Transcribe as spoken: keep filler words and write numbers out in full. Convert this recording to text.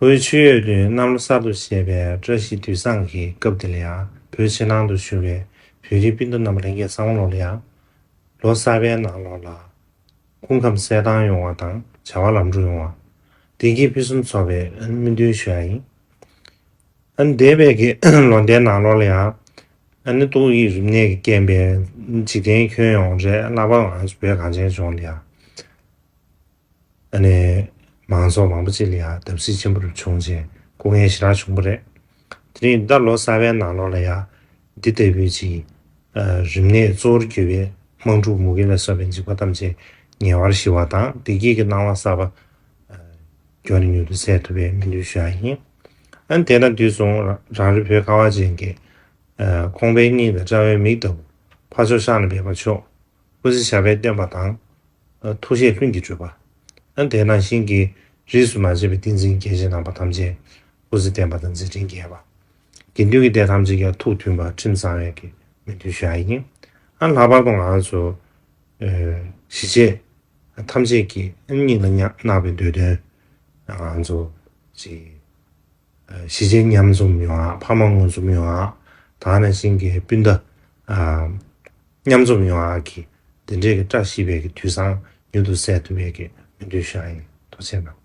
བོད་ཆོས་ཡོད་དུས་གནམ་ལོ་གསར་དུ་བཞད་པའི་བཀྲ་ཤིས་དུས་བཟང་གི་སྐབས་འདི་ལ་ཡང་། བོད་ཕྱི་ནང་དུ་བཞུགས་པའི་བོད་རིགས་སྤུན་ཟླ་རྣམ་པ་ལྷན་རྒྱས་ཚང་མ་ལོ་ལ་ཡང་། ལོ་གསར་པའི་ནང་ལོགས་ལ་སྐུ་ཁམས་གསལ་ཐང་ཡོང་བ་དང་བྱ་བ་ལམ་འགྲོ་ཡོང་བ། བདེ་སྐྱིད་ཕུན་སུམ་ཚོགས་པའི་སྨོན་འདུན་ཞུ་ཡ་ཡིན། ཨ་ནི་འདས་པའི་གི་ལོ་ཟླའི་ནང་ལོགས་ལ་ཡང་། ཨ་ནི་ཏོག་དབྱིབས་རིམས་ནད་ཀྱི་རྐྱེན་པས་འཇིག་རྟེན་ཁྱོན་ཡོངས་རེད། ལྷག་པར་ང་ཚོ་བོད་གངས་ཅན་ལྗོངས་ལ་ཡང་། ཨ་ནི་མང་ཚོགས་མང་པོ་ཅིག་ལ་ཡང་བརྡབ་གསིག་ཆེན་པོ་བྱུང་རྗེས་སྐུ་ངལ་ཞེ་དྲག་བྱུང་བ་རེད། དེ་རིང་ད་ལོ་གསར་པའི་ནང་ལོགས་ལ་ཡང་འདི་ལྟ་བུའི་ཅིག་ཨ་རིམས་ནད་གཙོ་བོར་གྱུར་པའི་དམག་འཁྲུག་མུ་གེ་ལ་སོགས་པའི་འཇིགས་པ་ཐམས་ཅད་ངེས་པར་ཞི་བ་དང་བདེ་སྐྱིད་ཀྱི་སྣང་བ་གསར་པ་ཨ་མགྱོགས་ནས་མྱུར་དུ་གསལ་ཐུབ་པའི་སྨོན་འདུན་ཞུ་ཡ་ཡིན། ཨ་ནི་དེ་དང་དུས་མཚུངས་རང་རེ་བོད་ཁ་བ་ཅན་གྱི་ཨ་ཁོང་པའི་སྙིང་དང་དཔྲལ་བའི་མིག་ལྟ་བུ་ཕ་མཆོག་ཤར་ནས་འབེབས་པ་མཆོག་སྐུ་ཚེ་ཞབས་པད་བརྟན་པ་དང་། ཐུགས་བཞེད་ལྷུན་གྱིས་གྲུབ་པ། དེ་ནང་བཞིན་གྱི་རིས་སུ་མ་ཆད་པའི་བསྟན་འཛིན་རྒྱལ་བྱེད་རྣམ་པ་ཐམས་ཅད་སྐུ་ཚེ་བརྟན་པ་དང་མཛད་འཕྲིན་རྒྱས་པ། དགེ་འདུན་གྱི་སྡེ་ཐམས་ཅད་ཀྱང་ཐུགས་མཐུན་པ་ཁྲིམས་གཙང་བའི་གི་སྨོན་འདུན་ཞུ་ཡ་ཡིན། ཨ་ལྷག་པར་དུ་ང་ཚོ་གཞིས་བྱེས་ཐམས་ཅད་ཀྱི་སྙིང་ལ་བརྣག་པའི་འདོད་དོན་ང་ཚོ་ཅིག་གཞིས་བྱེས་མཉམ་འཛོམས་ཡོང་ཡ། ཕ་མ་དངོས་འཛོམས་ཡོང་ཡ། ད་ག་ནང་བཞིན་གྱི་སྤུན་ཟླ་མཉམ་འཛོམས་ཡོང་ཡ་གི་འདི་འདྲའི་གི་བཀྲ་ཤིས་པའི་གི་དུས་བཟང་མྱུར་དུ་གསལ་ཐུབ་པའི་གི་སྨོན་འདུན་ཞུ་ཡ་ཡིན། ཐུགས་རྗེ་གནང་།